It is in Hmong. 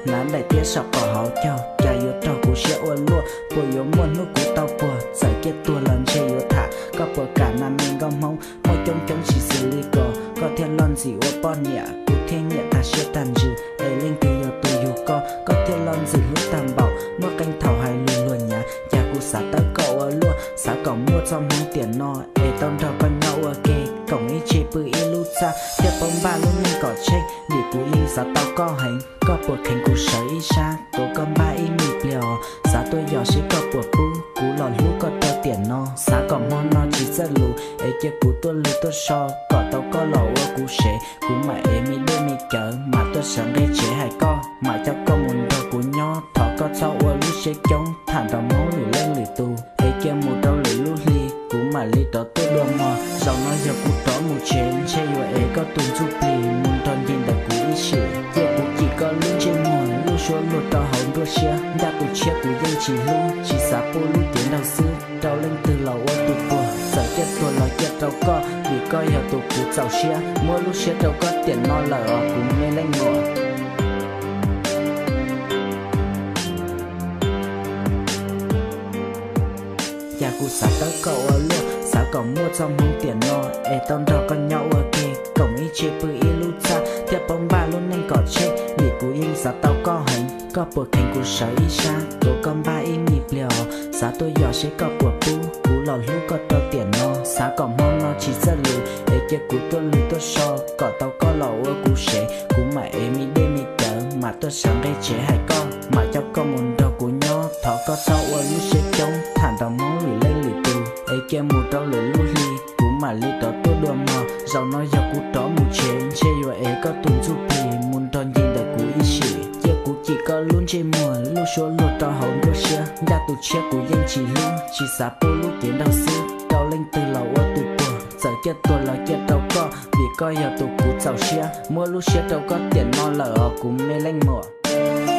Hnav daim tiab saum qaum hauv caug, cas yuav raug kuv siab ua luaj. Puas yuav muaj hnub kuv tau puag, txawm ciaj tuag los ntshe yuav tham. Koj puas kam nas me nkauj Hmoob, muaj coob coob tsis xws li ko. Koj thiaj loj ntxim ua poj niam, kuv thiaj nyiam tag siab tag ntsws. Es leej twg yog tus yug koj, koj thiaj loj ntxim hlub tag npaum. Muaj qee thaum hais lus luag nyav, cas kuv xav tawb koj ua luaj. Xav kom muaj txoj hmoov tiam no, es tau nrog koj nyob ua ke, koom ib tse pw ib lub txaj, thiaj paub npaj lub neej kom tsheej. Vim kuv yeej xav tau koj heev, koj puas kheev kuv sawv ib sab, tuav koj npaj ib me pliag os. Xav tuaj yos seb koj puas pub, kuv los hlub koj rau tiam no. Xav kom hmo no tsis txawj lus, es cia kuv tuaj lug tuaj so, kom tau koj los ua kuv sev. Kuv mam ev me dej me cawv, mam tuaj sawv nqe tsev hais koj, mam coj koj mus nrog kuv nyob. Thov koj txhob ua lub siab coob, tham nrog Hmoob lwm leej lwm tus, es cia mus rau lwm lub hli, kuv mam li rov tuaj dua mog. Zaum no yog kuv rov mus tsev, ntshe yuav ev koj tus ntsuj plig mus nrog nce ntawm kuv ib sim. Cia kuv cim koj lub ntsej muag, lub suab luag rau hauv nruab siab. Ncaj tus tshiab kuv yeej tsis hlub, tsis xav pub lub cev nraug xwb, rau leej twg los ua tus puag. Txawm ciaj tuag los ciaj rau koj, vim koj yog tus kuv txaus siab. Muab lub siab rau koj tiam no lawm os kuv me leej muam. Cas kuv xav tawb koj ua luaj, xav kom muaj txoj hmoov tiam no, es tau nrog koj nyob ua ke, koom ib tse pw ib lub txaj, thiaj paub npaj lub neej kom tsheej. Vim kuv yeej xav tau koj heev, koj puas kheev kuv sawv ib sab, tuav koj npaj ib me pliag os. Xav tuaj yos seb koj puas pub, kuv los hlub koj rau tiam no. Xav kom hmo no tsis txawj lus, es cia kuv tuaj lug tuaj so, kom tau koj los ua kuv sev. Kuv mam ev me dej me cawv, mam tuaj sawv nqe tsev hais koj, mam coj koj mus nrog kuv nyob. Thov koj txhob ua lub siab coob, tham nrog Hmoob lwm leej lwm tus, es cia mus rau lwm lub hli, kuv mam li rov tuaj dua mog. Zaum no yog kuv rov mus tsev, ntshe yuav ev koj tus ntsuj plig mus nrog nce ntawm kuv ib sim. Cia kuv cim koj lub ntsej muag, lub suab luag rau hauv nruab siab. Ncaj tus tshiab kuv yeej tsis hlub, tsis xav pub lub cev nraug xwb, rau leej twg los ua tus puag. Txawm ciaj tuag los ciaj rau koj, vim koj yog tus kuv txaus siab. Muab lub siab rau koj tiam no lawm os kuv me leej muam.